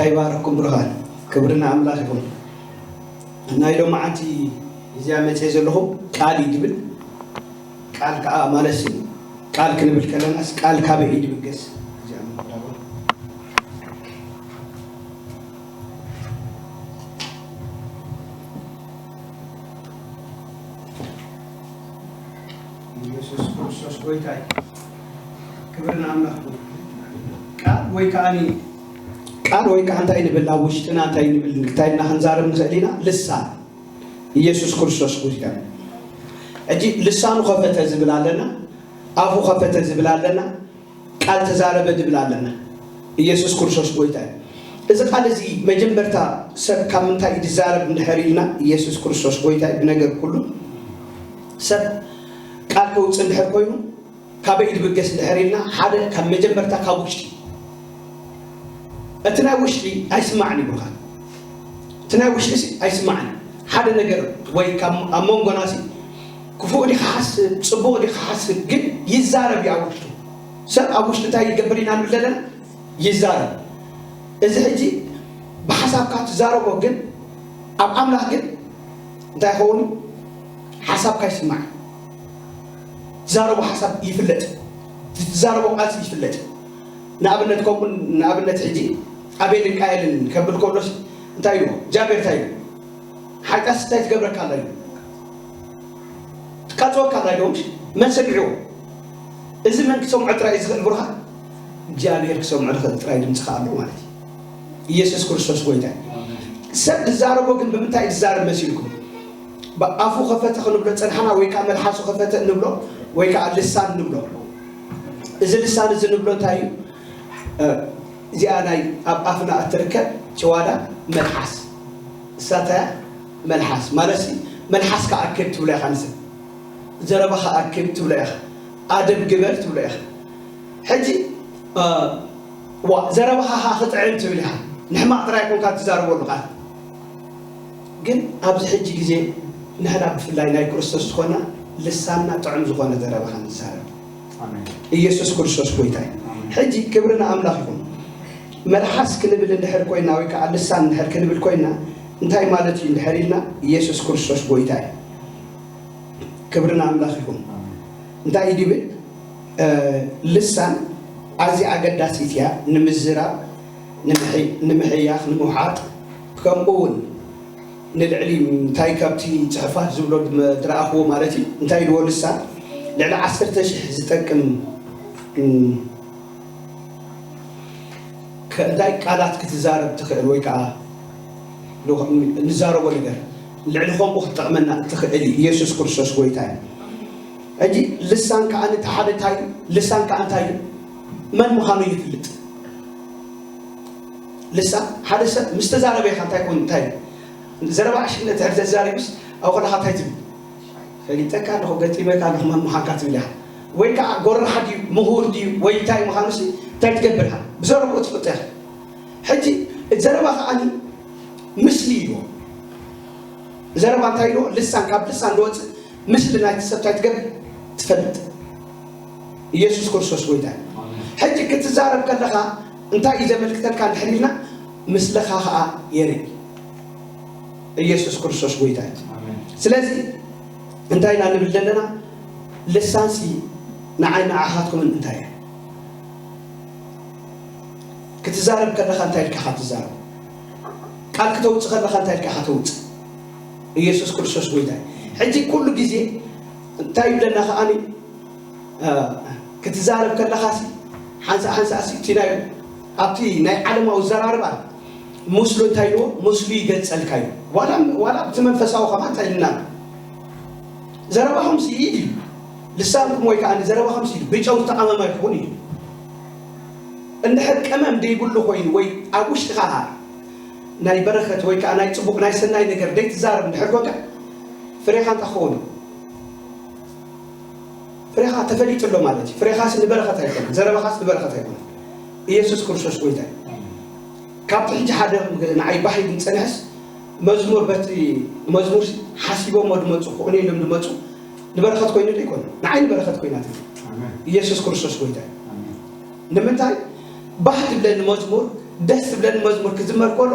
ይባርኩም ብሩኻት፣ ክብሪ ንኣምላኽ ይኹን። ናይ ሎማዓንቲ እዚኣ መፅየ ዘለኹ ቃል እዩ ድብል። ቃል ከዓ ማለት ቃል ክንብል ከለናስ ቃል ካበይ እዩ ድብገስ? እዚኣ ምንዳባ ኢየሱስ ክርስቶስ ጎይታ እዩ። ክብሪ ንኣምላኽ ይኹን። ቃል ወይ ከዓ ቃል ወይ ከዓ እንታይ ንብል፣ ኣብ ውሽጥና እንታይ ንብል፣ እንታይ ኢልና ክንዛረብ ንኽእል ኢና? ልሳን። ኢየሱስ ክርስቶስ ጎይታ እዩ። ሕጂ ልሳኑ ከፈተ ዝብል ኣለና፣ ኣፉ ከፈተ ዝብል ኣለና፣ ቃል ተዛረበ ዝብል ኣለና። ኢየሱስ ክርስቶስ ጎይታ እዩ። እዚ ቃል እዚ መጀመርታ ሰብ ካብ ምንታይ እዩ ዝዛረብ እንድሕር ኢልና፣ ኢየሱስ ክርስቶስ ጎይታ እዩ። ብነገር ኩሉ ሰብ ቃል ከውፅእ እንድሕር ኮይኑ ካበይ እዩ ዝብገስ እንድሕር ኢልና፣ ሓደ ካብ መጀመርታ ካብ ውሽጢ፣ እቲ ናይ ውሽጢ ኣይስማዕን እዩ ብሩኻት። እቲ ናይ ውሽጢ ሲ ኣይስማዕን። ሓደ ነገር ወይ ካብ ኣብ መንጎና ሲ ክፉእ ዲ ክሓስብ፣ ፅቡቕ ዲ ክሓስብ፣ ግን ይዛረብ እዩ ኣብ ውሽጡ። ሰብ ኣብ ውሽጡ እንታይ ይገብር ኢና ንብል ዘለና? ይዛረብ። እዚ ሕጂ ብሓሳብካ ትዛረቦ፣ ግን ኣብ ኣምላኽ ግን እንታይ ይኸውን? ሓሳብካ ይስማዕ። ትዛረቦ ሓሳብ ይፍለጥ። ትዛረቦ ቃልሲ ይፍለጥ። ንኣብነት ከምኡ፣ ንኣብነት ሕጂ ኣቤልን ቃየልን ከብል ከሎስ እንታይ ኢልዎ? እግዚኣብሔር እንታይ ኢሉ? ሓጢኣትስ እንታይ ትገብረካ ኣላ ኢሉ? ትቃጽወካ ኣላ ኢልዎ፣ ምሽ? መን ሰሚዕዎ? እዚ መን ክሰምዖ ጥራይ እዩ ዝኽእል ብሩኻ? እግዚኣብሔር ክሰምዖ ዝኽእል ጥራይ ድምፂ ከኣ ኣሎ ማለት እዩ። ኢየሱስ ክርስቶስ ጎይታ እዩ። ሰብ ዝዛረቦ ግን ብምንታይ እዩ ዝዛረብ መሲልኩም? ብኣፉ ከፈተ ክንብሎ ጸንሓና፣ ወይ ከዓ መልሓሱ ከፈተ እንብሎ፣ ወይ ከዓ ልሳን ንብሎ። እዚ ልሳን እዚ ንብሎ እንታይ እዩ? እ፣ እዚኣ ናይ ኣብ ኣፍና እትርከብ ጭዋዳ መልሓስ። እሳታ እያ መልሓስ። ማለት ሲ፣ መልሓስካ ኣክብ ትብሎ ኢኻ ንሰብ። ዘረባኻ ኣክብ ትብሎ ኢኻ። ኣደብ ግበር ትብሎ ኢኻ። ሕጂ፣ እ፣ ዋ፣ ዘረባኻ ኸዓ ክጥዕም ትብል ኢኻ። ንሕማቕ ጥራይ ኮንካ ትዛረበሉ ቃል። ግን ኣብዚ ሕጂ ግዜ ንሕና ብፍላይ ናይ ክርስቶስ ዝኾና ልሳንና ጥዑም ዝኾነ ዘረባ ኸም ንዛረብ። ኣሜን። ኢየሱስ ክርስቶስ ጎይታ እዩ። ኣሜን። ሕጂ ክብሪ ንኣምላኽ ይኹን። መልሓስ ክንብል እንድሕር ኮይና ወይ ከዓ ልሳን እንድሕር ክንብል ኮይና እንታይ ማለት እዩ እንድሕር ኢልና ኢየሱስ ክርስቶስ ጎይታ እዩ። ክብሪ ንኣምላኽ ይኹን። ኣሜን። እንታይ እዩ ድብል? እ፣ ልሳን ኣዝያ ኣገዳሲት እያ ንምዝራብ፣ ንምሕ-፣ ንምሕያኽ፣ ንምውሓጥ፣ ከምኡ እውን ንልዕሊ እንታይ ካብቲ ጽሑፋት ዝብሎ ድመ-፣ ዝረኣኽዎ ማለት እዩ። እንታይ ኢልዎ ልሳን? ልዕሊ ዓሰርተ ሽሕ ዝጠቅም፣ እም፣ ከ-፣ እንታይ ቃላት ክትዛረብ ትኽእል ወይ ከዓ ንዛረቦ ነገር ልዕሊ ከምኡ ክትጠቕመና እትኽእል እዩ። ኢየሱስ ክርስቶስ ጎይታ እዩ። ሕጂ ልሳን ከዓ እቲ ሓደ እንታይ እዩ? ልሳን ከዓ እንታይ እዩ? መን ምዃኑ ይፍልጥ። ልሳን ሓደ ሰብ ምስ ተዛረበ ኢኻ እንታይ ኮን-፣ እንታይ እዩ? ዘረባ ዕሽነት ድሕር ዘዛሪብስ ኣብ ከለኻ እንታይ ትብል? ፈሊጠካ ኣለኹ፣ ገጢመካ ኣለኹ፣ መን ምዃንካ ትብል ኢኻ። ወይ ከዓ ጎራሓ ድዩ፣ ምሁር ድዩ፣ ወይ እንታይ ምዃኑ ሲ እንታይ ትገብር ኢኻ? ብዘረብኡ ትፈልጦ ኢኻ። ሕጂ እቲ ዘረባ ከዓኒ ምስሊ ኢልዎ። ዘረባ እንታይ ኢልዎ? ልሳን፣ ካብ ልሳን ዝወፅእ ምስሊ ናይቲ ሰብ እንታይ ትገብር? ትፈልጥ። ኢየሱስ ክርስቶስ ጎይታ እዩ። ኣሜን። ሕጂ ክትዛረብ ከለኻ እንታይ እዩ ዘመልክተልካ እንድሕር ኢልና፣ ምስልኻ ኸዓ የርኢ። ኢየሱስ ክርስቶስ ጎይታ እዩ። ኣሜን። ስለዚ እንታይ ኢና ንብል ዘለና? ልሳንሲ ንዓይ ንዓኻትኩምን እንታይ እያ? ክትዛረብ ከለኻ እንታይ ኢልካ ኢኻ ትዛረብ? ቃል ክተውፅእ ከለኻ እንታይ ኢልካ ኢኻ ተውፅእ? ኢየሱስ ክርስቶስ ጎይታ እዩ። ሕጂ ኩሉ ግዜ እንታይ ይብለና ከዓኒ፣ እ፣ ክትዛረብ ከለኻ ሲ ሓንሳእ ሓንሳእ ሲ እቲ ናይ፣ ኣብቲ ናይ ዓለማዊ ዘራርባ ምስሉ እንታይ ኢልዎ? ምስሉ ይገልጸልካ እዩ። ዋላ፣ ዋላ ኣብቲ መንፈሳዊ ከማ እንታይ ኢልና? ዘረባኹም ሲ ኢድ እዩ። ልሳንኩም ወይ ከዓ ዘረባኹም ሲ ኢድ እዩ። ብጨው ዝተቐመመ ይኹን እዩ። እንድሕር ቀመም ዘይብሉ ኮይኑ ወይ ኣብ ውሽጥኻ ናይ በረኸት ወይ ከዓ ናይ ጽቡቕ ናይ ሰናይ ነገር ዘይትዛረብ እንድሕር ኮንካ ፍሬኻ እንታይ ክኸውን እዩ? ፍሬኻ ተፈሊጡ ኣሎ ማለት እዩ። ፍሬኻስ ንበረኸት ኣይኮነን፣ ዘረባኻስ ንበረኸት ኣይኮነን። ኢየሱስ ክርስቶስ ጎይታ እዩ። ካብቲ ሕጂ ሓደ ንዓይ ባህ ኢሉኒ ዝጸንሐስ መዝሙር በቲ መዝሙር ሓሲቦሞ ዝመጹ ክቕንዩ ኢሎም ዝመጹ ንበረኸት ኮይኑ ዶ ይኮን? ንዓይ ንበረኸት ኮይናትኒ። ኣሜን። ኢየሱስ ክርስቶስ ጎይታ እዩ። ኣሜን። ንምንታይ ባህ ትብለኒ መዝሙር ደስ ዝብለኒ መዝሙር ክዝመር ከሎ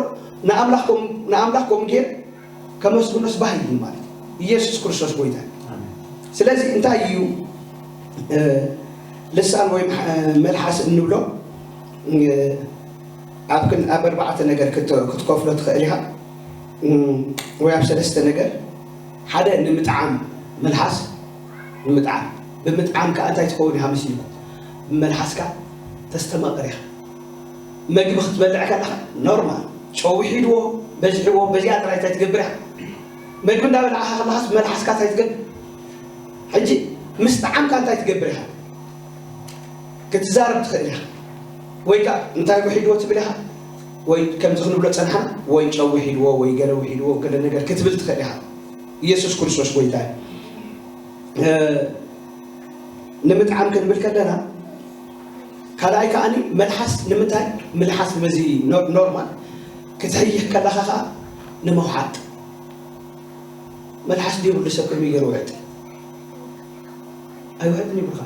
ንኣምላኽ ከም ንኣምላኽ ከም ጌር ከመስግኖስ ባህ እዩ ማለት እዩ። ኢየሱስ ክርስቶስ ጎይታ እዩ። ስለዚ እንታይ እዩ ልሳን ወይ መልሓስ እንብሎ? ኣብ ክን ኣብ ኣርባዕተ ነገር ክትከፍሎ ትኽእል ኢኻ፣ ወይ ኣብ ሰለስተ ነገር። ሓደ ንምጥዓም፣ መልሓስ ንምጥዓም። ብምጥዓም ከዓ እንታይ ትኸውን ኢኻ መሲልኩም? ብመልሓስካ ተስተማቕር ኢኻ። መግቢ ክትበልዕ ከለኻ ኖርማል ጨው ሒድዎ በዚሕዎ በዚኣ ጥራይ እንታይ ትገብር ኢኻ? መግቢ እንዳበላዕኻ ከለኻስ ብመልሓስካ እንታይ ትገብር? ሕጂ ምስ ጠዓምካ እንታይ ትገብር ኢኻ? ክትዛረብ ትኽእል ኢኻ። ወይ ከዓ እንታይ ውሒድዎ ትብል ኢኻ? ወይ ከምዚ ክንብሎ ጸናሕና፣ ወይ ጨው ውሒድዎ ወይ ገለ ውሒድዎ ገለ ነገር ክትብል ትኽእል ኢኻ። ኢየሱስ ክርስቶስ ጎይታ እዩ። ንምጥዓም ክንብል ከለና ካልኣይ ከዓኒ መልሓስ ንምንታይ? ምልሓስ በዚ ኖርማል ክትሕይኽ ከለኻ ከዓ ንምውሓጥ። መልሓስ ዘይብሉ ሰብ ከመይ ገይሩ ውሕጥ? ኣይውሕጥን ይብልካ።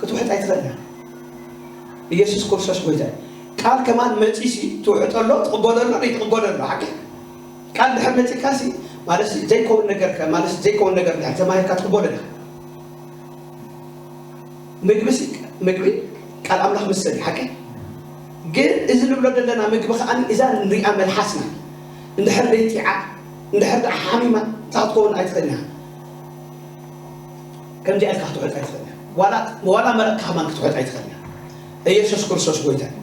ክትውሕጥ ኣይትኽእልን። ኢየሱስ ክርስቶስ ጎይታ እዩ። ቃል ከማን መጺሲ ትውሕጠሎ ትቕበለሎ ዘይትቕበለሎ ሓቂ። ቃል ድሕር መጺካሲ ማለት ዘይከውን ነገር ማለት ዘይከውን ነገር ድሕር ተማሂርካ ትቕበሎ ኢኻ። ምግቢ ሲ ምግቢ ቃል ኣምላኽ መሰል እዩ ሓቂ። ግን እዚ ንብሎ ዘለና ምግቢ ከዓኒ እዛ ንሪኣ መልሓስና እንድሕር ደይጢዓ እንድሕር ደኣ ሓሚማ እንታይ ክትከውን ኣይትኽእልን ኢኻ። ከምዚኣ ኢልካ ክትውሕጥ ኣይትኽእልን ኢኻ። ዋላ ዋላ መረቕካ ከማን ክትውሕጥ ኣይትኽእልን ኢኻ። ኢየሱስ ክርስቶስ ጎይታ እዩ።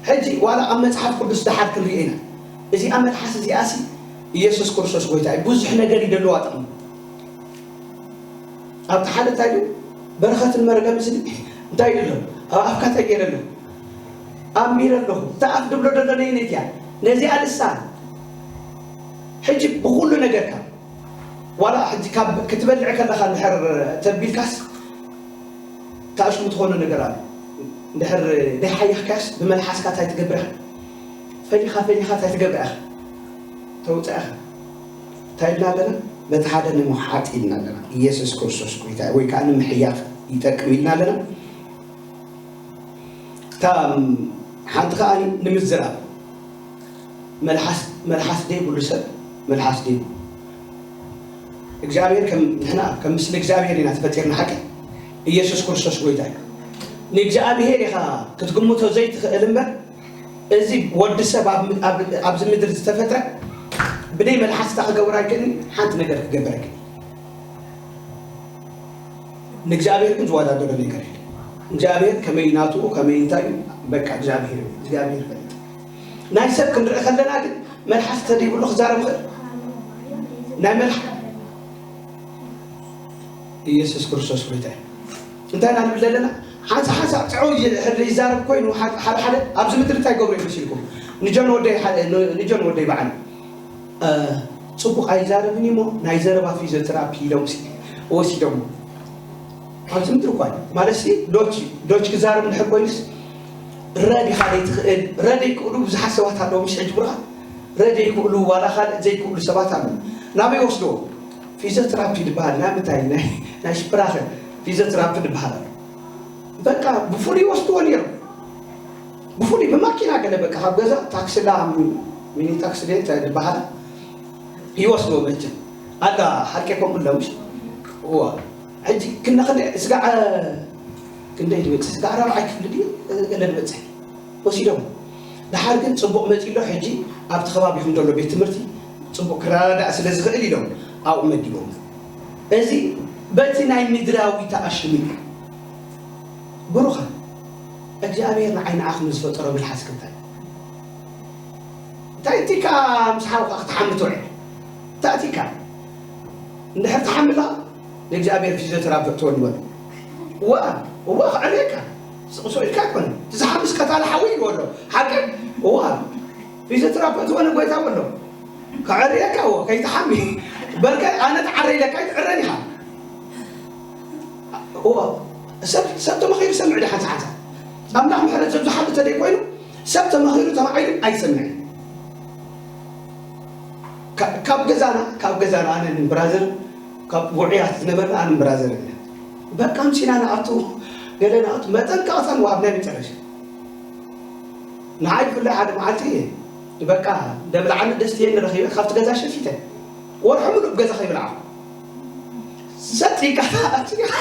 ሕጂ ዋላ ኣብ መጽሓፍ ቅዱስ ደሓር ክንሪኦ ኢና። እዚኣ መልሓስ እዚኣሲ ኢየሱስ ክርስቶስ ጎይታ እዩ። ብዙሕ ነገር እዩ ደለዋ ጥቕሚ። ኣብቲ ሓደ እንታይ እዩ በረኸትን መርገም ስኒ እንታይ እዩ ኣሎ ኣብ ኣፍካ እንታይ ገይረ ኣሎ ኣንቢረ ኣለኹ። እታ ኣፍ ድብሎ ደሎ ነይነይት እያ ነዚኣ ልሳን ሕጂ ብኩሉ ነገርካ ዋላ ሕጂ ካብ ክትበልዕ ከለኻ እንድሕር ተቢልካስ ታእሽሙ ትኾኖ ነገር ኣሎ። እንድሕር ደይሓየኽካስ ብመልሓስካ እንታይ ትገብር ኢኻ? ፈሊኻ ፈሊኻ እንታይ ትገብር ኢኻ? ተውፅእ ኢኻ። እንታይ ኢልና ኣለና? በቲ ሓደ ንምውሓጥ ኢልና ኣለና። ኢየሱስ ክርስቶስ ጎይታ ወይ ከዓ ንምሕያኽ ይጠቅም ኢልና ኣለና። እታ ሓንቲ ከዓ ንምዝራብ መልሓስ መልሓስ ዘይብሉ ሰብ መልሓስ ዘይብሉ እግዚኣብሔር ከም ንሕና ከም ምስሊ እግዚኣብሔር ኢና ተፈጢርና ሓቂ ኢየሱስ ክርስቶስ ጎይታ እዩ ንእግዚኣብሔር ኢኻ ክትግምቶ ዘይትኽእል እምበር እዚ ወዲ ሰብ ኣብዚ ምድሪ ዝተፈጥረ ብደይ መልሓስታ ክገብር ኣይክእልን ሓንቲ ነገር ክገብር ኣይክእል ንእግዚኣብሔር ግን ዝወዳደሮ ነገር የለ እግዚኣብሔር ከመይ ናትኡ ከመይ እንታይ እዩ በቃ እግዚኣብሔር እግዚኣብሔር ይፈልጥ ናይ ሰብ ክንርኢ ከለና ግን መልሓስ ተደይብሉ ክዛረብ ይኽእል ናይ መልሓ ኢየሱስ ክርስቶስ ጎይታ እዩ እንታይ ኢና ንብል ዘለና ሓንሳ ሓንሳ ጥዑይ ሕድሪ ይዛረብ ኮይኑ ሓደ ሓደ ኣብዚ ምድሪ እንታይ ገብሩ ይመስልኩም ንጆን ወደይ ንጆን ወደይ በዓል ፅቡቕ ኣይዛረብን እሞ ናይ ዘረባ ፊዚዮቴራፒ ኢሎም ወሲዶም ኣብዚ ምድሪ እኳ ማለት ሲ ዶች ዶች ክዛረብ እንድሕር ኮይኑስ ረድ ኢኻ ዘይትኽእል ረድ ይክእሉ ብዙሓት ሰባት ኣለዉ ምስ ሕጂ ብርኻ ረድ ይክእሉ ዋላ ካልእ ዘይክእሉ ሰባት ኣለዉ ናበይ ወስድዎ ፊዚዮቴራፒ ዝበሃል ናይ ምንታይ ናይ ሽፕራኸ ፊዚዮቴራፒ ዝበሃል ኣሎ በቃ ብፍሉይ ይወስድዎ ነይሮም ብፍሉይ ብማኪና ገለ በቃ ካብ ገዛ ታክስላ ሚኒ ታክሲ ደ ዝበሃላ ይወስድዎ መቸም ኣላ ሓቂ ከምኡ ኣለምሽ እዋ ሕጂ ክንደይ ስጋዕ ክንደይ ዝበፅሕ ስጋዕ ራብዓይ ክፍሊ ድዩ ገለ ዝበፅሕ ወሲዶም ድሓር ግን ፅቡቕ መፂ ኣሎ ሕጂ ኣብቲ ከባቢኹም ዘሎ ቤት ትምህርቲ ፅቡቕ ክረዳዳእ ስለ ዝኽእል ኢሎም ኣብኡ መዲቦም እዚ በቲ ናይ ምድራዊ ተኣሽሙ እዩ ብሩኻ እግዚኣብሔር ንዓይ ንዓኹም ዝፈጠሮ መልሓስ ክንታይ እንታይ እቲካ ምስ ሓውካ ክትሓሚ ትውዕል እንታይ እቲካ እንድሕር ትሓምላ ንእግዚኣብሔር ፊዚዮቴራፒ ትወልወል እዋ እዋ ክዕርየካ ስቕሶ ኢልካ ኣይኮነ ዝሓምስ ቀታሊ ሓዊ ይወሎ ሓቂ እዋ ፊዚዮቴራፒ ትወነ ጎይታ ወሎ ክዕርየካ እዎ ከይትሓሚ በልከ ኣነ ትዓረ ኢለካ ኣይትዕረን ኢኻ እዎ ሰብ ሰብ ተመኺሩ ሰምዕ ድሓን ሰዓታ ኣምላኽ ምሕረት ዘብዝሓሉ ተደይ ኮይኑ ሰብ ተመኺሩ ተማዒሉ ኣይሰምዕን ካብ ገዛና ካብ ገዛና ኣነ ብራዘር ካብ ውዕያት ዝነበርና ኣነ ብራዘር በቃ ምሲና ንኣቱ ገለ ንኣቱ መጠንቀቕታ ንዋሃብ ናይ መጨረሻ ንዓይ ብፍላይ ሓደ መዓልቲ በቃ ደብልዓኒ ደስትየኒ ረኺበ ካብቲ ገዛ ሸፊተ ወርሒ ሙሉእ ገዛ ከይበልዓ ሰጥ ኢልካ ትኣቱ ዲኻ?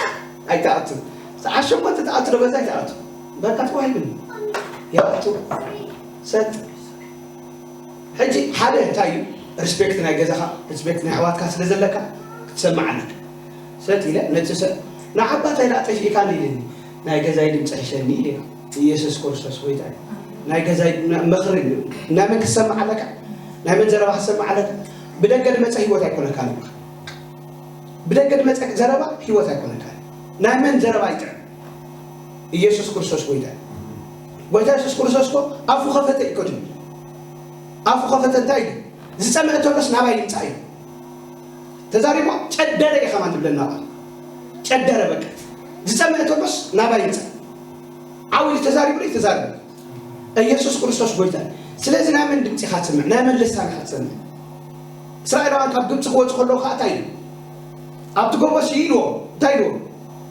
ኣይትኣቱ። ሰዓት ሸሞንተ ትኣቱ ዶ ገዛ ኣይትኣቱ። በቃ ተዋሂብኒ። ይኣቱ። ሰጥ። ሕጂ ሓደ እንታይ እዩ? ሪስፔክት ናይ ገዛኻ፣ ሪስፔክት ናይ ኣሕዋትካ ስለ ዘለካ ክትሰምዕ ኣለካ። ሰጥ ኢለ ነቲ ሰብ ንዓባታይ ደኣ ጠፊእካኒ ኢለኒ። ናይ ገዛይ ድምፂ ሕሸኒ ኢለ ኢየሱስ ክርስቶስ ጎይታ እዩ። ናይ ገዛይ መኽሪ እዩ። ናይ መን ክትሰምዕ ኣለካ? ናይ መን ዘረባ ክትሰምዕ ኣለካ? ብደገ ድመፀ ህይወት ኣይኮነካን እዩ። ብደገ ድመፀ ዘረባ ህይወት ኣይኮነካን። ናይ መን ዘረባ ይጥዕም? ኢየሱስ ክርስቶስ ጎይታ እዩ። ጎይታ የሱስ ክርስቶስ እኮ ኣፉ ከፈተ እዩ እኮ ድብል። ኣፉ ከፈተ እንታይ እዩ? ዝፀመአ ተሎስ ናባይ ይምፃእ እዩ። ተዛሪቦ ጨደረ እዩ ከማን ትብለና ቃል። ጨደረ በቃ። ዝፀመአ ተሎስ ናባይ ይምፃእ። ዓው ኢሉ ተዛሪቡ ዶ ይተዛረበ? ኢየሱስ ክርስቶስ ጎይታ እዩ። ስለዚ ናይ መን ድምፂ ኢኻ ትሰምዕ? ናይ መን ልሳን ኢኻ ትሰምዕ? እስራኤላውያን ካብ ግብፂ ክወፁ ከለዉ ከዓ እንታይ ኢሉ? ኣብቲ ጎቦ ሲ ኢልዎ እንታይ ኢልዎ?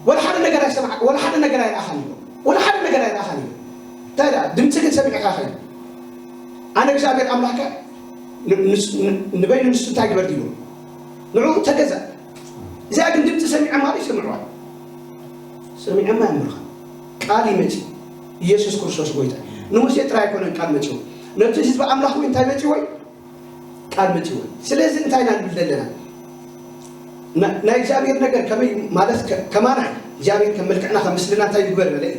ወላ ሓደ ነገር ኣይሰማዕ ወላ ሓደ ነገር ኣይረኣኻን ኢልዎ። ወላ ሓደ ነገር ኣይረኣኻን ኢልዎ። እንታይ ደኣ ድምፂ ግን ሰሚዕካ ኸ ኢሉ? ኣነ እግዚኣብሔር ኣምላኽካ ን- ንስ- ን- ንበይኑ ንሱ እንታይ ግበር ድልዎ ንዕኡ ተገዛ። እዚኣ ግን ድምፂ ሰሚዖም ማለት ይሰምዕዋ ሰሚዖማ የምርኻ ቃል ይመፂ ኢየሱስ ክርስቶስ ጎይታ ንሙሴ ጥራይ ኣይኮነን ቃል መፂዎ ነቲ ህዝቢ ኣምላኽ እውን እንታይ መፂዎ እዩ ቃል መፂዎ እዩ ስለዚ እንታይ ኢና ንብል ዘለና ና- ናይ እግዚኣብሔር ነገር ከመይ ማለት ከ- ከማና እዩ እግዚኣብሔር ከም መልክዕና ከም ምስልና እንታይ ንግበር በለ እዩ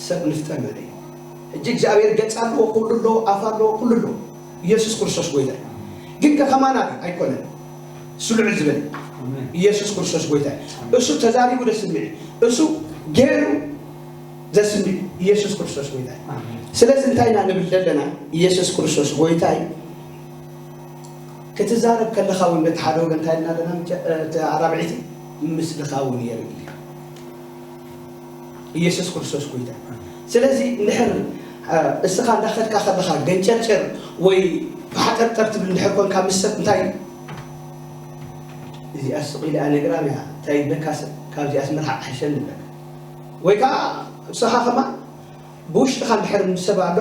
ሰብ ንፍጠር በለ እዩ ሕጂ እግዚኣብሔር ገፅ ኣለዎ ኩሉ ኣለዎ ኣፍ ኣለዎ ኩሉ ኣለዎ ኢየሱስ ክርስቶስ ጎይታ እዩ ግን ከከማና እዩ ኣይኮነን እሱ ልዕል ዝበለ ኢየሱስ ክርስቶስ ጎይታ እዩ እሱ ተዛሪቡ ደስምዒ እሱ ገይሩ ዘስምዒ ኢየሱስ ክርስቶስ ጎይታ እዩ ስለዚ እንታይ ኢና ንብል ዘለና ኢየሱስ ክርስቶስ ጎይታ እዩ ክትዛረብ ከለኻ እውን ነቲ ሓደ ወገን እንታይ ኢልና ኣለና እቲ ኣራብዒቲ ምስልኻ እውን የርኢ ኢየሱስ ክርስቶስ ጎይታ ስለዚ እንድሕር እስኻ እንዳኸድካ ከለኻ ገንጨርጨር ወይ ፋሕጠርጠር ትብል እንድሕር ኮንካ ምስ ሰብ እንታይ እዚኣ ስቕ ኢላ ነግራም እያ እንታይ ይብለካ ሰብ ካብዚኣስ ምርሓቕ ሕሸኒ ይብለካ ወይ ከዓ ንስኻ ከማ ብውሽጥኻ እንድሕር ምስ ሰብ ኣሎ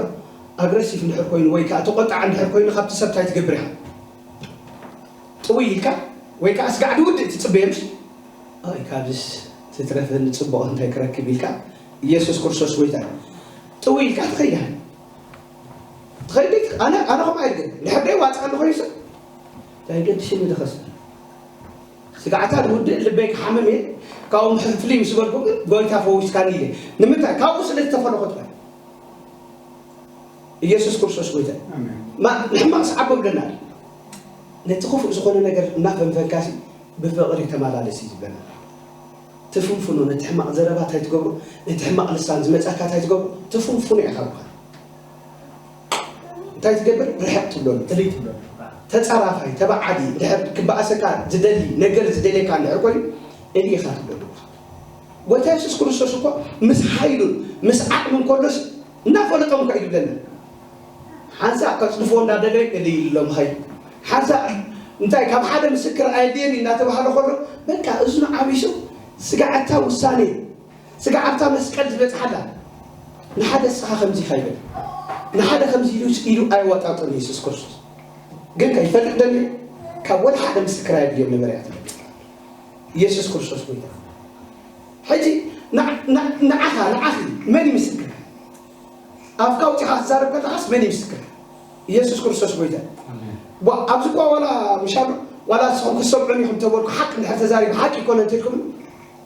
ኣግረሲቭ እንድሕር ኮይኑ ወይ ከዓ ተቆጣዕ እንድሕር ኮይኑ ካብቲ ሰብ እንታይ ትገብር ኢኻ ጥውይ ኢልካ ወይ ከዓ ስጋዕ ድውድእ ትፅበየ ምሽ ኣይ ካብዚስ ትትረፈኒ ፅቡቕ እንታይ ክረክብ ኢልካ ኢየሱስ ክርስቶስ ጎይታ ጥውይ ኢልካ ትኸይድ ኢኻ ትኸይድ ኣነ ኣነ ከምኡ ኣይልገ ድሕር ደይ ዋፅኣኒ ኮይኑ ሰብ እንታይ ገድሽኒ ድኸስ ስጋዕታ ድውድእ ልበይ ክሓምም እየ ካብኡ ምሕፍሊ ምስ በልኩ ግን ጎይታ ፈዊስካኒ ኢለ ንምንታይ ካብኡ ስለ ዝተፈለኹ ጥራይ ኢየሱስ ክርስቶስ ጎይታ ንሕማቕ ሰዓቦ ብለና ነቲ ክፉእ ዝኾነ ነገር እናፈንፈንካሲ ብፍቕሪ ተመላለስ እዩ ዝበለና ትፍንፍኖ ነቲ ሕማቕ ዘረባ እንታይ ትገብሮ ነቲ ሕማቕ ልሳን ዝመፃካ እንታይ ትገብሮ ትፍንፍኖ ኢኻ ብኻ እንታይ ትገብር ርሕቕ ትብለሉ ትልይ ትብለሉ ተፃራፋይ ተባዓዲ ድሕር ክበኣሰካ ዝደሊ ነገር ዝደልየካ እንድሕር ኮይኑ እሊ ኢኻ ትብለሉ ብኻ ጎይታ የሱስ ክርስቶስ እኮ ምስ ሓይሉን ምስ ዓቕምን ከሎስ እናፈለጦም ከ እዩ ዝብለና ሓንሳእ ከፅድፍዎ እንዳደለ እልይ ኢሎም ኸይ ሓንሳእ እንታይ ካብ ሓደ ምስክር ኣየድልየን እዩ እናተባሃለ ከሎ በቃ እዝኑ ዓቢሱ ስጋዕ እታ ውሳኔ ስጋዕ ኣብታ መስቀል ዝበፅሓላ ንሓደ እስኻ ከምዚ ኢኻ ይብል ንሓደ ከምዚ ኢሉ ኢሉ ኣይወጣጦን የሱስ ክርስቶስ ግን ከይፈልጥ ደልዩ ካብ ወላ ሓደ ምስክር ኣየድልዮም ነበረ እያ ትብል ኢየሱስ ክርስቶስ ጎይታ ሕጂ ንዓኻ ንዓኺ መን ይምስክር ኣፍካ ኣውፂኻ ትዛረብ ከለኻስ መን ይምስክር ኢየሱስ ክርስቶስ ጎይታ ኣብዚ እኳ ዋላ ምሻሉ ዋላ ንስኹም ክትሰምዑን ኢኹም ተበልኩ ሓቂ እንድሕር ተዛሪቡ ሓቂ ይኮነ እንተልኩም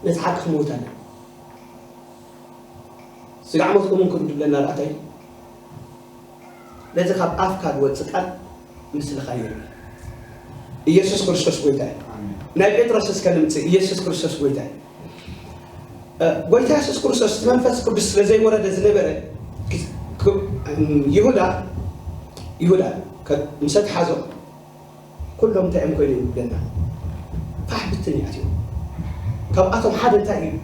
ነቲ ሓቂ ክመውት ኣለ ስጋዕ ሞትኩም እንኩም ድብለና ርኣታይ ነዚ ካብ ኣፍካ ዝወፅእ ቃል ምስልኻ የርኢ ኢየሱስ ክርስቶስ ጎይታ እዩ ናይ ጴጥሮስ እስከ ንምፅእ ኢየሱስ ክርስቶስ ጎይታ እዩ ጎይታ የሱስ ክርስቶስ እቲ መንፈስ ቅዱስ ስለ ዘይወረደ ዝነበረ ይሁዳ ይሁዳ ምሰ ተሓዞ ኩሎም እንታይ እዮም ኮይኖም ይብለና ፋሕ ብትን ይኣትዮም ካብኣቶም ሓደ እንታይ እዩ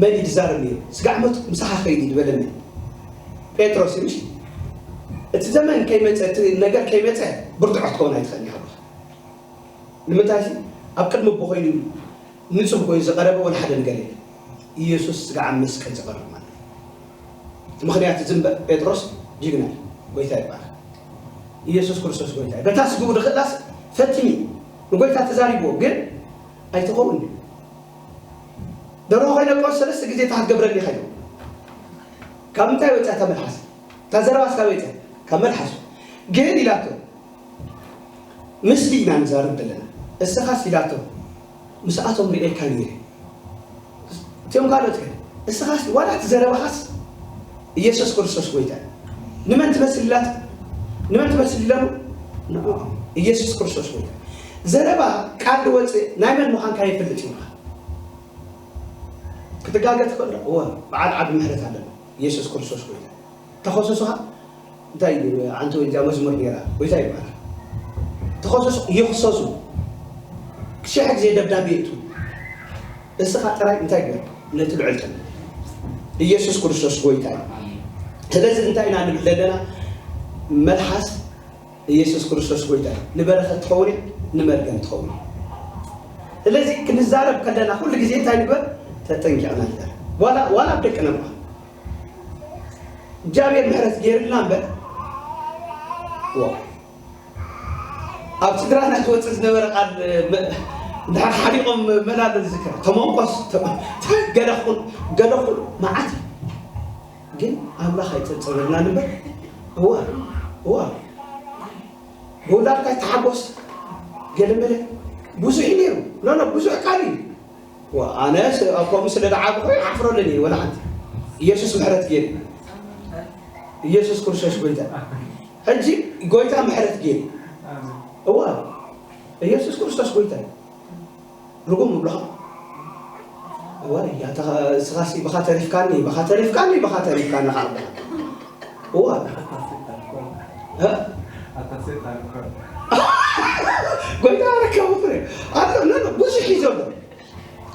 መን እዩ ዝዛረብ ነይሩ ስጋዕ ሞት ምሳኻ ከይድ ዝበለኒ ጴጥሮስ እዩ ምሽ እቲ ዘመን ከይመፀ እቲ ነገር ከይመፀ ብርቱዖ ክትከውን ኣይትኽእል ኢኻ ንምንታይ ኣብ ቅድሚ ኣቦ ኮይኑ ንጹህ ኮይኑ ዝቐረበ ወላ ሓደ ነገር የለን። ኢየሱስ ስጋዕ ኣብ መስቀል ዝቐርብ ማለት እዩ። ምኽንያት ዝንበ ጴጥሮስ ጅግና እዩ። ጎይታ ይባረክ። ኢየሱስ ክርስቶስ ጎይታ እዩ። በታ ስግኡ ድኽእላስ ፈትኒ ንጎይታ ተዛሪብዎ፣ ግን ኣይትኸውን እዩ። ደርሆ ኮይነ ቆስ ሰለስተ ግዜ እታ ክትገብረኒ ኢኻ ኢሉ። ካብ ምንታይ ወፅያ እታ መልሓስ? እታ ዘረባስ ካበይ ወፅያ? ካብ መልሓሱ። ግን ኢላቶ፣ "ምስሊ ኢና ንዛረብ ዘለና፣ እስኻስ?" ኢላቶ፣ "ምስኣቶም ርኤካ ነይረ፣ እቲኦም ካልኦት ከ?" እስኻስ ዋላ እቲ ዘረባኻስ ኢየሱስ ክርስቶስ ጎይታ እዩ። ንመን ትመስል ኢላቶ? ንመን ትመስል ኢሎሞ? ንዕኦም። ኢየሱስ ክርስቶስ ጎይታ። ዘረባ ቃል ዝወፅእ ናይ መን ምዃንካ የፍልጥ እዩ። ክትጋገ ትኽእል ዶ? እወ፣ በዓል ዓቢ ምሕረት ኣለና። ኢየሱስ ክርስቶስ ጎይታ። ተኸሰሱኻ እንታይ እዩ? ኣንቲ ወይ እዚኣ መዝሙር ነይራ፣ ጎይታ ይባረክ። ተኸሰሱ፣ ይኽሰሱ። ሽሕ ግዜ ደብዳቤ ይእቱ። እስኻ ጥራይ እንታይ ግበር? ነቲ ልዕል ጥም። ኢየሱስ ክርስቶስ ጎይታ እዩ። ስለዚ እንታይ ኢና ንብል ዘለና? መልሓስ ኢየሱስ ክርስቶስ ጎይታ እዩ። ንበረኸት ትኸውን እያ፣ ንመርገም ትኸውን እያ። ስለዚ ክንዛረብ ከለና ኩሉ ግዜ እንታይ ንግበር? ተጠንቂቕና ንዛረብ። ዋላ፣ ዋላ ኣብ ደቅና እኳ እግዚኣብሔር ምሕረት ገይርልና እምበር፣ ዋ፣ ኣብ ትግራና ዝወፅእ ዝነበረ ቃል፣ መ-፣ እንድሕር ሓሪቖም መላለ ዝዝከር፣ ተመንቆስ፣ ተ-፣ ገለ ኩን፣ ገለ ኩን መዓት እዩ። ግን ኣምላኽ ኣይጸብጸበልናን እምበር፣ እዋ፣ እዋ፣ ብውላድካ ኣይተሓጎስ፣ ገለ መለ ብዙሕ እዩ ነይሩ። ኖ፣ ኖ፣ ብዙሕ ቃል እዩ። ዋ፣ ኣነ ስ-፣ ኣብ ከምኡ ስለ ዝዓበኹ ኣይሓፍረሉን እየ፣ ወላ ሓንቲ። ኢየሱስ ምሕረት ገይሩ። ኢየሱስ ክርስቶስ ጎይታ። ሕጂ ጎይታ ምሕረት ገይሩ። እዋ፣ ኢየሱስ ክርስቶስ ጎይታ እዩ። ርጉም እብለኻ። እዋ፣ እያ፣ ተኻ-፣ እስኻሲ ብኻ ተሪፍካኒ፣ ብኻ ተሪፍካኒ፣ ብኻ ተሪፍካኒ ኸዓ እብለኻ። እዋ። እ? ጎይታ ረከቡ ፍረ። ኣሎ፣ ኖ፣ ኖ፣ ብዙሕ እዩ ዘሎ።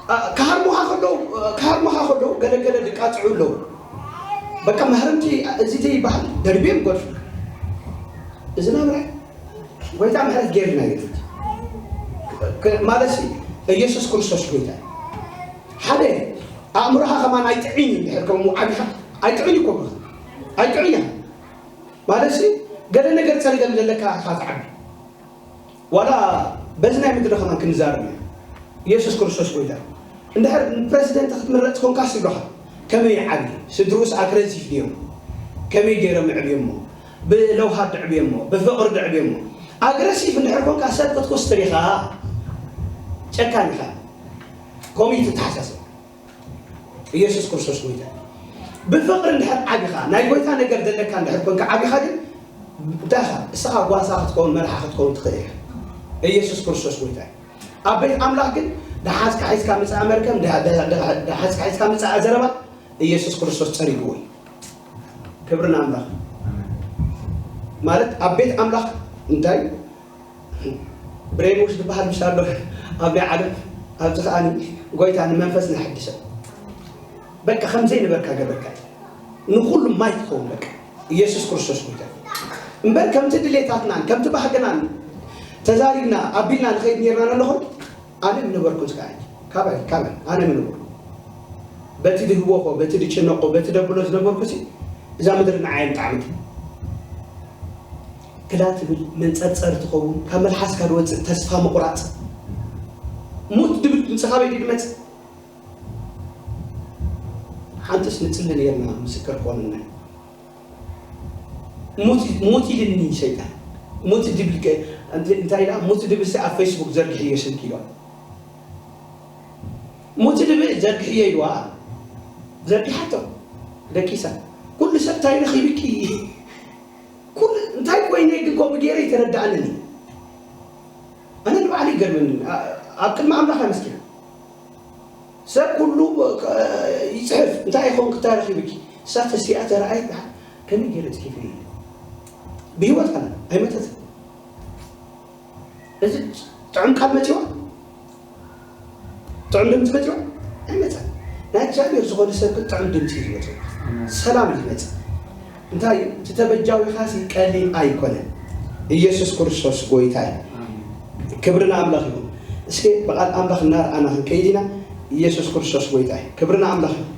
አ፣ ክሃርሙኻ ከለዉ፣ አ፣ ክሃርሙኻ ከለዉ ገለ ገለ ድቃጽዑ ኣለዉ። በቃ መህረምቲ፣ አ፣ እዚ ዘይበሃል ደርብዮም ይገድፉ። እዚ ናብራ ጎይታ ምሕረት ገይርና እዩ። ክ-፣ ማለትሲ ኢየሱስ ክርስቶስ ጎይታ እዩ። ሓደ ኣእምሮኻ ከማን ኣይጥዕይን እዩ። ድሕር ከምኡ ዓቢኻ ኣይጥዕይን እኮ ብኻ። ኣይጥዕይን ኢኻ። ማለትሲ ገለ ነገር ጸገም ዘለካ ኢኻ ትዓቢ። ዋላ በዚ ናይ ምድሪ ከማን ክንዛረብ ኢና። ኢየሱስ ክርስቶስ ጎይታ። እንድሕር ንፕረዚደንት ክትምረጽ ኮንካስ ይብሉኻ። ከመይ ይዓቢ? ስድርኡስ ኣግረሲቭ ድዮም? ከመይ ገይሮም ይዕብዮሞ? ብለውሃት ድዕብዮሞ? ብፍቕሪ ድዕብዮሞ? ኣግረሲቭ እንድሕር ኮንካ ሰብ ክትኩስትር ኢኻ። ጨካን ኢኻ። ከምኡ እዩ ትተሓሳሰብ። ኢየሱስ ክርስቶስ ጎይታ። ብፍቕሪ እንድሕር ዓቢኻ፣ ናይ ጎይታ ነገር ዘለካ እንድሕር ኮንካ ዓቢኻ ግን፣ እንታይ ኢኻ? እስኻ ጓሳ ክትከውን፣ መርሓ ክትከውን ትኽእል ኢኻ። ኢየሱስ ክርስቶስ ጎይታ እዩ። ኣብ ቤት ኣምላኽ ግን ደሓዝካ ሒዝካ ምጽኣ መርገም፣ ደ-፣ ደ-፣ ደ-፣ ደሓዝካ ሒዝካ ምጽኣ ዘረባ፣ ኢየሱስ ክርስቶስ ጸሪግዎ እዩ። ክብሪ ንኣምላኽ። ማለት ኣብ ቤት ኣምላኽ እንታይ ብሬንውሽ ዝበሃል ምሽ ኣሎ ኣብ ናይ ዓለም፣ ኣብዚ ከኣ ጎይታ ንመንፈስ ናይ ሕድሰ። በቃ ከም ዘይነበርካ ገበርካ እዩ። ንኹሉ ማይ ትኸውን በቃ። ኢየሱስ ክርስቶስ ጎይታ። እምበር ከምቲ ድሌታትናን ከምቲ ባህግናን ተዛሪብና ኣቢልና ንኸይድ ነርና ኣለኹም። ኣነ ምነበርኩ ዝከኣኒ። ካባይ፣ ካባይ፣ ኣነ ምነበርኩ። በቲ ድህቦ እኮ፣ በቲ ድጭነቆ፣ በቲ ደብሎ ዝነበርኩ ሲ፣ እዛ ምድሪ ንዓይ ምጣዕምቲ። ክላ ትብል፣ መንጸርጸር ትኸውን፣ ካብ መልሓስካ ዝወጽእ ተስፋ ምቑራጽ። ሙት ድብል ድምጺ ካበይ ድዩ ድመጽእ? ሓንትስ ንጽሊ ነርና፣ ምስክር ኮንና። ሙት፣ ሙት ኢልኒ ሰይጣን። ሙት ድብል ከ-፣ እንት-፣ እንታይ ኢላ? ሙት ድብል ሲ ኣብ ፌስቡክ ዘርግሕዮ ስልኪ ኢልዋ። ሙት ድብል ዘርግሕዮ ኢልዋ። ዘርጊሓቶ። ደቂሳ። ኩሉ ሰብ እንታይ ረኺብኪ? ኩሉ እንታይ ኮይነ ግን ከምኡ ገይረ ኣይተረድኣንን እዩ። ኣነ ንባዕለይ ይገርመኒ። ኣ-፣ ኣብ ቅድሚ ኣምላኽ ኣመስኪና። ሰብ ኩሉ፣ እ፣ ይጽሕፍ፣ እንታይ ይኸውን ክታይ ረኺብኪ? እሳ ተሲኣ ተረኣየት፣ ደሓር ከመይ ገይረ ጽሒፈ ኢለ። ብህይወት ኣላ፣ ኣይመተትን። እዚ ጥዑም ቃል መጺዋ? ጥዑም ድምጺ መጺዋ? ኣይመጸን። ናይ እግዚኣብሔር ዝኾነ ሰብ ግን ጥዑም ድምጺ እዩ ዝመጽእ። ኣሜን። ሰላም እዩ ዝመጽእ። እንታይ እዩ? እቲ ተበጃዊኻሲ ቀሊል ኣይኮነን። ኢየሱስ ክርስቶስ ጎይታ እዩ። ኣሜን። ክብሪ ንኣምላኽ ይኹን። እስኪ ብቓል ኣምላኽ እናረኣና ክንከይድ ኢና። ኢየሱስ ክርስቶስ ጎይታ እዩ። ክብሪ ንኣምላኽ ይኹን።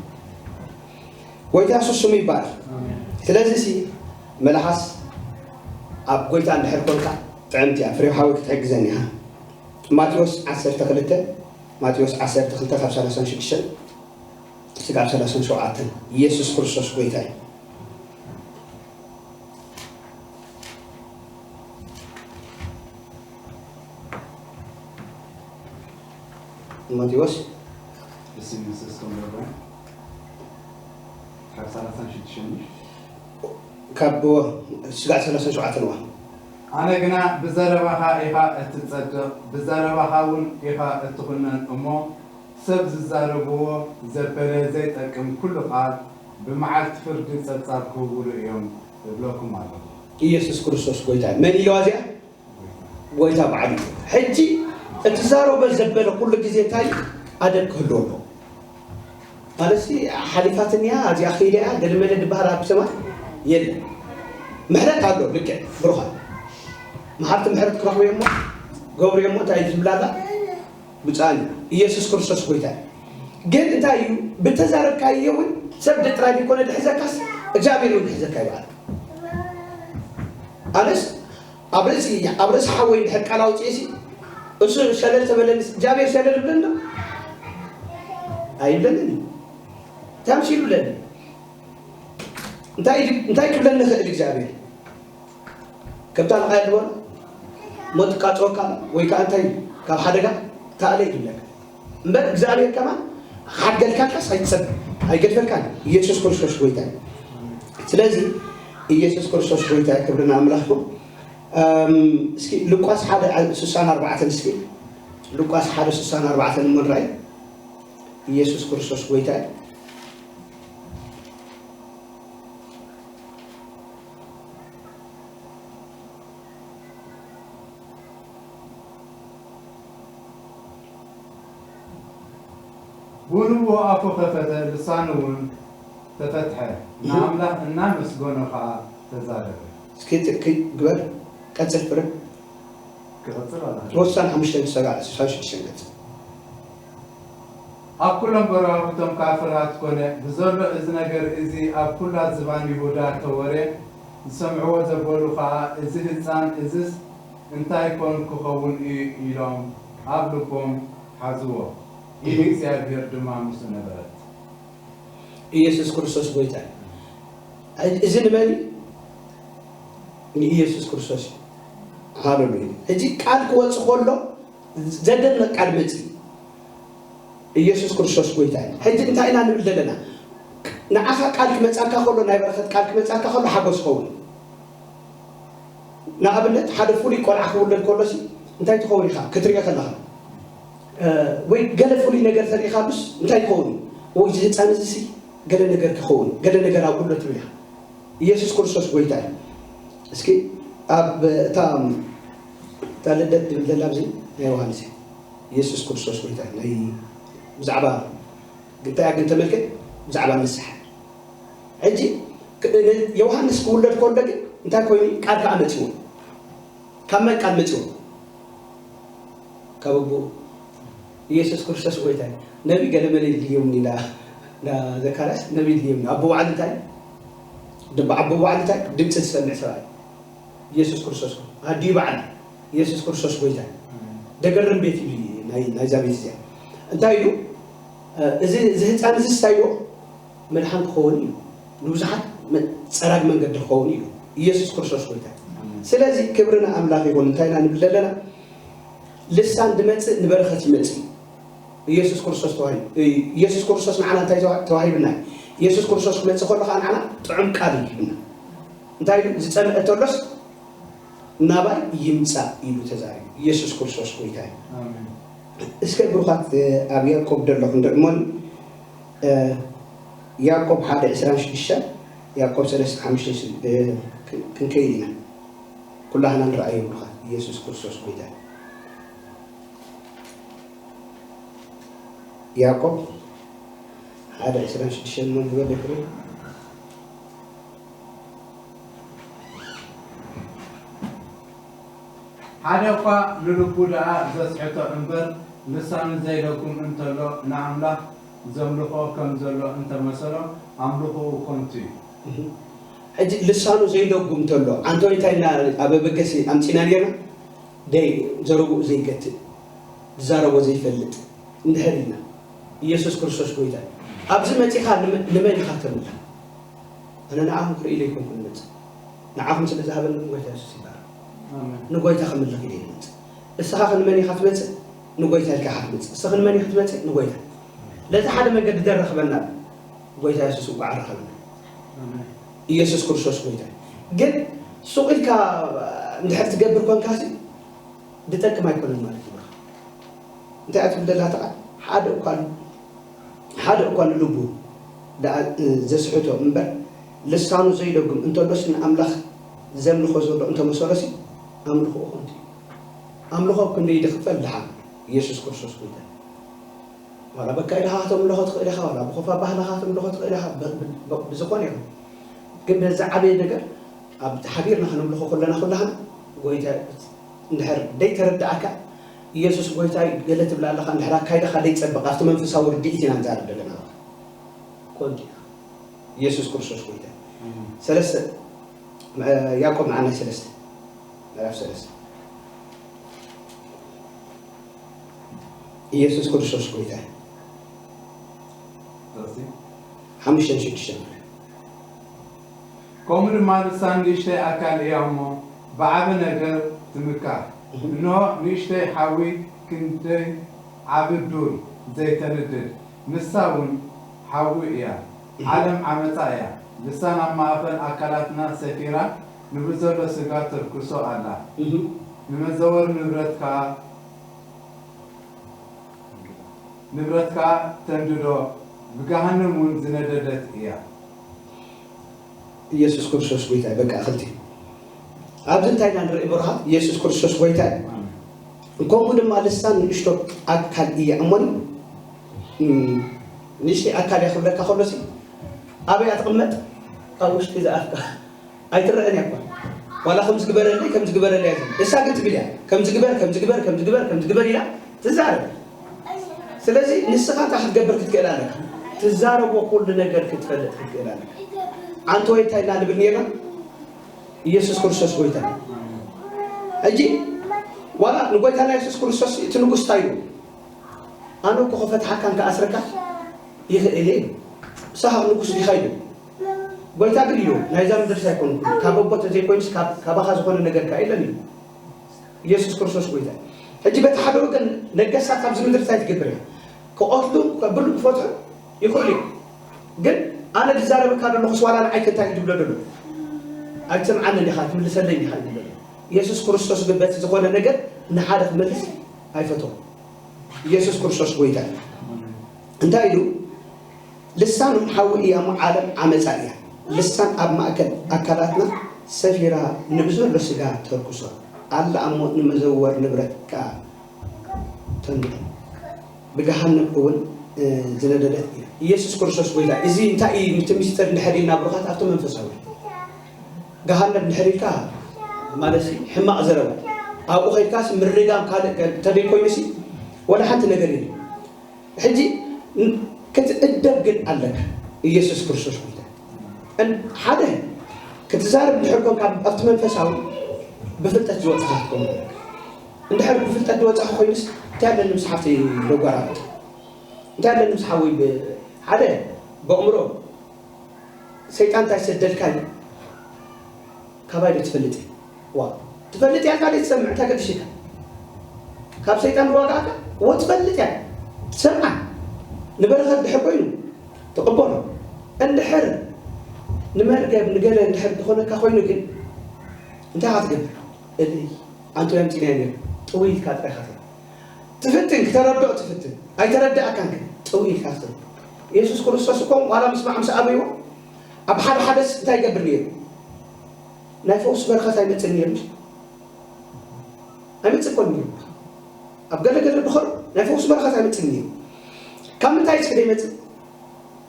ጎይታ የሱስ ስሙ ይባረኽ። ስለዚ ሲ መልሓስ ኣብ ጎይታ እንድሕር ኮንካ ጥዕምቲ እያ፣ ፍሬው ሓወይ ክትሕግዘኒ ኢኻ። ማቴዎስ ዓሰርተ ክልተ፣ ማቴዎስ ዓሰርተ ክልተ ካብ ሰላሳን ሽዱሽተን ስጋብ ሰላሳን ሸውዓተን። ኢየሱስ ክርስቶስ ጎይታ እዩ። ማቴዎስ ብስም የሱስ ከም ደብረ ካብ ሰላሳን ሽዱሽተን ካብ ስጋዕ ሰላሳን ሸውዓተን እዋ። ኣነ ግና ብዘረባኻ ኢኻ እትጸድቕ፣ ብዘረባኻ እውን ኢኻ እትኹነን እሞ፣ ሰብ ዝዛረብዎ ዘበለ ዘይጠቅም ኩሉ ቃል ብመዓልቲ ፍርዲ ጸብጻብ ክህብሉ እዮም እብለኩም ኣለኹ። ኢየሱስ ክርስቶስ ጎይታ እዩ። መን ኢለዋ እዚኣ? ጎይታ በዓሉ እዩ። ሕጂ እቲ ዛረቦ ዘበለ ኩሉ ግዜ እንታይ እዩ? ኣደብ ክህልዎ ኣለዎ። ማለትሲ ሓሊፋትንያ ኣዚኣ ኸኢለ እያ ገለመለ ዝበሃል ኣብ ሰማይ የለን። ምሕረት ኣሎ። ልክዕ ብሩኻት መሓርቲ ምሕረት ክረኽቡ እዮም እሞ ገብሩ እዮም እሞ እንታይ እዩ ዝብላላ? ብጻኒ ኢየሱስ ክርስቶስ ጎይታ እዩ። ግን እንታይ እዩ ብተዛረብካዮ እውን ሰብ ጥራይ ዘይኮነ ድሕዘካስ እግዚኣብሔር እውን ድሕዘካ ይበሃል። ኣነስ ኣብ ርእሲ ኣብ ርእሲ ሓወይ ድሕር ቃል ኣውፅኤሲ እሱ ሸለል ተበለኒ እግዚኣብሔር ሸለል ይብለኒ ዶ? ኣይብለንን እዩ። እንታይ ምስ ይብለኒ? እንታይ እንታይ ክብለኒ ይኽእል እግዚኣብሔር? ከምታ ንቓየል ዝበሎ ሞት ትቃፀወካ ወይ ከዓ እንታይ ካብ ሓደጋ ታኣለ ይብለካ እምበር እግዚኣብሔር ከማን ሓድገልካልካስ ኣይትፀብ ኣይገድፈልካን። ኢየሱስ ክርስቶስ ጎይታ እዩ። ስለዚ ኢየሱስ ክርስቶስ ጎይታ እዩ። ክብሪ ንኣምላኽ ይኹን። እም፣ እስኪ ሉቃስ ሓደ ስሳን ኣርባዕተን እስኪ ሉቃስ ሓደ ስሳን ኣርባዕተን እሞ ንርኣይ። ኢየሱስ ክርስቶስ ጎይታ እዩ። ብንኡ ኣፉ ኸፈተ፣ ልሳኑ እውን ተፈትሐ፣ ንኣምላኽ እናመስገኖ ኸዓ ተዛረበ። እስኪ ትክይ ግበር፣ ቀጽል ፍረ። ክቕጽል ኣላ። ወሳን ሓሙሽተ ሰጋዕ ስሳን ሽዱሽተን ገጽ። ኣብ ኩሎም ጎረባብቶም ከኣ ፍርሃት ኮነ። ብዘሎ እዚ ነገር እዚ ኣብ ኩላ ዝባን ይሁዳ ተወረ። ዝሰምዕዎ ዘበሉ ኸኣ፣ እዚ ህጻን እዝስ እንታይ ኮን ክኸውን እዩ? ኢሎም ኣብ ልቦም ሓዝዎ። ኢድ እግዚኣብሔር ድማ ምስኡ ነበረት። ኢየሱስ ክርስቶስ ጎይታ እዩ። እዚ ንመን እዩ? ንኢየሱስ ክርስቶስ እዩ። ሃሌሉያ። ሕጂ ቃል ክወጽእ ከሎ ዘደንቕ ቃል መጺእ። ኢየሱስ ክርስቶስ ጎይታ እዩ። ሕጂ እንታይ ኢና ንብል ዘለና? ንዓኻ ቃል ክመጻካ ከሎ፣ ናይ በረኸት ቃል ክመጻካ ከሎ ሓጎስ ይኸውን። ንኣብነት ሓደ ፍሉይ ቆልዓ ክውለድ ከሎሲ እንታይ ትኸውን ኢኻ ክትሪኦ ከለኻ? እ፣ ወይ ገለ ፍሉይ ነገር ተሪኢኻሉስ እንታይ ይኸውን እዩ? ወይ እዚ ህፃን እዚሲ ገለ ነገር ክኸውን፣ ገለ ነገር ኣብሉ ትብል ኢኻ። ኢየሱስ ክርስቶስ ጎይታ እዩ። እስኪ ኣብ እታ እታ ልደት ትብል ዘላ ኣብዚ ናይ ዮሃንስ እያ። ኢየሱስ ክርስቶስ ጎይታ እዩ። ናይ ብዛዕባ እንታይ ግን ተመልከት፣ ብዛዕባ ንስሓ። ሕጂ ክ-፣ ዮሃንስ ክውለድ ከሎ ግን እንታይ ኮይኑ? ቃል ከኣ መጺዎ። ካብ መን ቃል መጺዎ? ካብ ኣቦኡ። ኢየሱስ ክርስቶስ ጎይታ እዩ። ነቢ ገለ መለ ይድልዮም እንዳ፣ እንዳ ዘካርያስ ነቢ ይድልዮም። ኣቦ ባዕሉ እንታይ? ድባ ኣቦ ባዕሉ እንታይ? ድምጺ ዝሰምዕ ሰብኣይ። ኢየሱስ ክርስቶስ ኣዲኡ ባዕላ ኢየሱስ ክርስቶስ ጎይታ እዩ። ደገርም ቤት እዩ ናይ፣ ናይዛ ቤት እዚኣ። እንታይ ኢሉ? እዚ፣ እዚ ህፃን እዚ እንታይ ኢሉ? መድሓን ክኸውን እዩ። ንብዙሓት መ-፣ ጸራግ መንገዲ ክኸውን እዩ። ኢየሱስ ክርስቶስ ጎይታ እዩ። ስለዚ ክብሪ ንኣምላኽ ይኹን። እንታይ ኢና ንብል ዘለና? ልሳን ድመጽእ ንበረኸት ይመጽእ እዩ። ኢየሱስ ክርስቶስ ተዋሂቡ። ኢየሱስ ክርስቶስ ንዓና እንታይ ተዋ-፣ ተዋሂብና እዩ? ኢየሱስ ክርስቶስ ክመጽእ ከሎ ኸዓ ንዓና ጥዑም ቃል እዩ ሂብና። እንታይ ኢሉ? ዝጸምአ ተሎስ ናባይ ይምጻእ ኢሉ ተዛሪቡ። ኢየሱስ ክርስቶስ ጎይታ እዩ። ኣሜን። እስከ ብሩኻት፣ እ፣ ኣብ ያዕቆብ ደለኹም ዶ እሞን፣ እ፣ ያዕቆብ ሓደ ዕስራን ሽዱሽተን፣ ያዕቆብ ሰለስተ ሓሙሽተ፣ እ፣ ክን-፣ ክንከይድ ኢና። ኩላህና ንረኣዮ ብሩኻት። ኢየሱስ ክርስቶስ ጎይታ እዩ። ያዕቆብ ሓደ ዕስራን ሽዱሽተን እሞ ዝበለ ይኽእል። ሓደ እኳ ንልቡ ደኣ ዘስሕቶ እምበር፣ ልሳኑ ዘይደኩም እንተሎ፣ ንኣምላኽ ዘምልኾ ከም ዘሎ እንተመሰሎም ኣምልኾኡ ኮንቱ እዩ። ሕጂ ልሳኑ ዘይደጉም እንተሎ ዓንተወይ እንታይ ኢና ኣብ መበገሲ ኣምፂና ነርና ደይ ዘረብኡ ዘይገትእ ዝዛረቦ ዘይፈልጥ እንድሕር ኢልና ኢየሱስ ክርስቶስ ጎይታ እዩ። ኣብዚ መፂኻ ንመ- ንመን ኢኻ ተምልኽ? ኣነ ንዓኹም ክርኢ ኢለ ኣይኮንኩን ዝመፅእ፣ ንዓኹም ስለ ዝሃበኒ ግን ጎይታ የሱስ ይባረክ። ኣሜን። ንጎይታ ክምልኽ ኢለ እየ ዝመፅእ። እስኻ ከ ንመን ኢኻ ትመፅእ? ንጎይታ ኢልካ ኢኻ ትመፅእ። እስኺ ንመን ኢኻ ትመፅእ? ንጎይታ። ለዚ ሓደ መንገዲ ደረኽበና ኣሎ። ጎይታ የሱስ እንኳዕ ኣረኸበና። ኣሜን። ኢየሱስ ክርስቶስ ጎይታ እዩ። ግን ሱቕ ኢልካ እንድሕር ትገብር ኮንካሲ ድጠቅም ኣይኮነን ማለት እዩ። እንታይ እያ ትብል ዘላ እታ ቃል? ሓደ እኳ ሓደ እኳ ንልቡ ደኣ ዘስሕቶ እምበር ልሳኑ ዘይደጉም እንተሎሲ ንኣምላኽ ዘምልኾ ዘሎ እንተመሰሎሲ ኣምልኾኡ ከንቱ እዩ። ኣምልኾ ክንደይ ድኽፈል ድሓን ኢየሱስ ክርስቶስ ጎይታ እዩ። ዋላ በካ ኢልኻ ከተምልኾ ትኽእል ኢኻ፣ ዋላ ብኾፍ ኣባህላኻ ከተምልኾ ትኽእል ኢኻ፣ ብ- ብ- ብ- ብዝኾነ ይኹን። ግን በዚ ዓበየ ነገር ኣብ ሓቢርና ከነምልኾ ከለና ኩላህና ጎይታ እንድሕር ደይተረድኣካ ኢየሱስ ጎይታ እዩ ገለ ትብል ኣለኻ እንድሕር ኣካይዳኻ ደይጸብቕ ኣብቲ መንፈሳዊ ርድኢት ኢና ንዛረብ ዘለና ኣለኻ። ኮንቱ ኢኻ። ኢየሱስ ክርስቶስ ጎይታ እዩ። ሰለስተ ያዕቆብ መዓናይ ሰለስተ ምዕራፍ ሰለስተ ኢየሱስ ክርስቶስ ጎይታ እዩ። ጥቕሲ ሓሙሽተን ሽዱሽተን ከምኡ ድማ ልሳን ንእሽተይ ኣካል እያ እሞ ብዓቢ ነገር ትምካሕ። እንሆ ንእሽተይ ሓዊ ክንደይ ዓቢ ዱር ዘይተንድድ፣ ንሳ እውን ሓዊ እያ። ዓለም ዓመጻ እያ። ልሳን ኣብ ማእከል ኣካላትና ሰፊራ ንብዘሎ ስጋ ተርክሶ ኣላ። ንመዘወር ንብረት ከኣ ንብረት ከኣ ተንድዶ፣ ብገሃነም እውን ዝነደደት እያ። ኢየሱስ ክርስቶስ ጎይታ እዩ። በቃ ክልቲ ኣብዚ እንታይ ኢና ንርኢ ብሩኻት? ኢየሱስ ክርስቶስ ጎይታ እዩ። ከምኡ ድማ ልሳን ንእሽቶ ኣካል እያ እሞኒ እም፣ ንእሽተይ ኣካል እያ ክብለካ ከሎሲ ኣበይ እያ ትቕመጥ? ኣብ ውሽጢ ዝኣፍካ ኣይትረአን እያ እኳ። ዋላ ከም ዝግበረለይ ከም ዝግበረለይ እያ ትብል። እሳ ግን ትብል እያ ከም ዝግበር ከም ዝግበር ከም ዝግበር ከም ዝግበር ኢላ ትዛረብ። ስለዚ ንስኻ እንታይ ክትገብር ክትክእል ኣለካ? ትዛረቦ ኩሉ ነገር ክትፈልጥ ክትክእል ኣለካ። ኣንተ ወይ እንታይ ኢና ንብል ነርና? ኢየሱስ ክርስቶስ ጎይታ እዩ። ሕጂ ዋላ ንጎይታና የሱስ ክርስቶስ እቲ ንጉስ እንታይ ኢሉ? ኣነ እኮ ክፈትሓካን ክኣስረካ ይኽእል እየ። ንስኻ ንጉስ ዲኻ ኢሉ። ጎይታ ግን ኢሉ ናይዛ ምድርስ ኣይኮንኩን፣ ካብ ኣቦ ተዘይኮይኑስ ካብ- ካባኻ ዝኾነ ነገር ከኣ የለን ኢሉ። ኢየሱስ ክርስቶስ ጎይታ እዩ። ሕጂ በቲ ሓደ ወገን ነገስታት ኣብዚ ምድሪ እንታይ ትገብር እያ? ክቐትሉ ከብሉ ክፈትሑ ይኽእሉ እዮም። ግን ኣነ ዝዛረበካ ዘለኹስ ዋላ ንዓይ ከ እንታይ እዩ ዝብሎ ዘሎ? ኣይትሰምዓንን ኢኻ ትምልሰለይ ኢኻ እዩ ዝብሎ ዘሎ። ኢየሱስ ክርስቶስ ግን በቲ ዝኾነ ነገር ንሓደ ክመልስ ኣይፈተውን። ኢየሱስ ክርስቶስ ጎይታ እዩ። እንታይ ኢሉ? ልሳን ሓዊ እያ እሞ ዓለም ዓመፃ እያ። ልሳን ኣብ ማእከል ኣካላትና ሰፊራ ንብዘሎ ስጋ ተርኩሶ ኣላ እሞ ንመዘወር ንብረት ከኣ ተንድዶ ብገሃነም እውን ዝነደደት እያ። ኢየሱስ ክርስቶስ ጎይታ። እዚ እንታይ እዩ? እቲ ሚስጥር እንድሕር ኢልና ብሩኻት ኣብቲ መንፈሳዊ ገሃነም እንድሕር ኢልካ ማለት ሕማቕ ዘረባ ኣብኡ ከይድካስ ምርጋም ካልእ እንተደይኮይኑሲ ወላ ሓንቲ ነገር የለን። ሕጂ ክትእደብ ግን ኣለካ። ኢየሱስ ክርስቶስ ጎይታ። እን- ሓደ ክትዛረብ እንድሕር ኮንካ ኣብቲ መንፈሳዊ ብፍልጠት ዝወፅኻ ክትከውን ኣለካ። እንድሕር ብፍልጠት ዝወፅኻ ኮይኑስ እንታይ ኣለኒ ምስ ሓፍተይ ዘጓራርጥ? እንታይ ኣለኒ ምስ ሓወይ ብ- ሓደ ብእምሮ ሰይጣን እንታይ ሰደልካ እዩ? ካባይ ዶ ትፈልጥ እየ? ዋ ትፈልጥ እያ ካልእ ትሰምዕ እንታይ ገድሽካ? ካብ ሰይጣን ዝዋጋእካ ወ ትፈልጥ እያ ትሰምዓ። ንበረኸት ድሕር ኮይኑ ትቕበሎ። እንድሕር ንመርገም ንገለ እንድሕር ዝኾነካ ኮይኑ ግን እንታይ ኢኻ ትገብር? እልይ ኣንቶ የምፂና ነይሩ ጥውይ ኢልካ ጥራይ ኢኻ ትብል። ትፍትን ክተረድኦ ትፍትን ኣይተረዳእካን ግን ጥው ኢልካ ክትብል። ኢየሱስ ክርስቶስ እኮ ዋላ ምስ ማዕምስ ኣበይዎ ኣብ ሓደ ሓደስ እንታይ ይገብር ነይሩ? ናይ ፈውስ በረኸት ኣይመፅን ነይሩ። ኣይመፅእ ኮን ነይሩ። ኣብ ገለ ገለ ድኸር ናይ ፈውስ በረኸት ኣይመፅን ነይሩ። ካብ ምንታይ እስኪ ዘይመፅእ?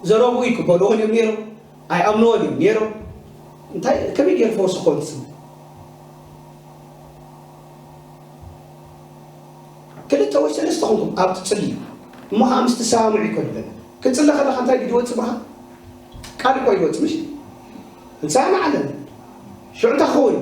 ዘረብኡ ይቅበልዎን እዮም ነይሮም። ኣይኣምንዎን እዮም ነይሮም። እንታይ ከመይ ገይሩ ፈውስ ክኸውን ትፅምት? ክልተ ወይ ሰለስተ ኮንኩም ኣብ ትፅልዩ እሞ ከዓ ምስ ትሰማምዑ ይኮን ይበል። ክትጽሊ ከለኻ እንታይ ድዩ ዝወጽእ ብኻ? ቃል እኮ ይወጽእ፣ ምሽ? ንስኻ ንዓለም። ሽዑ እንታይ ክኸውን?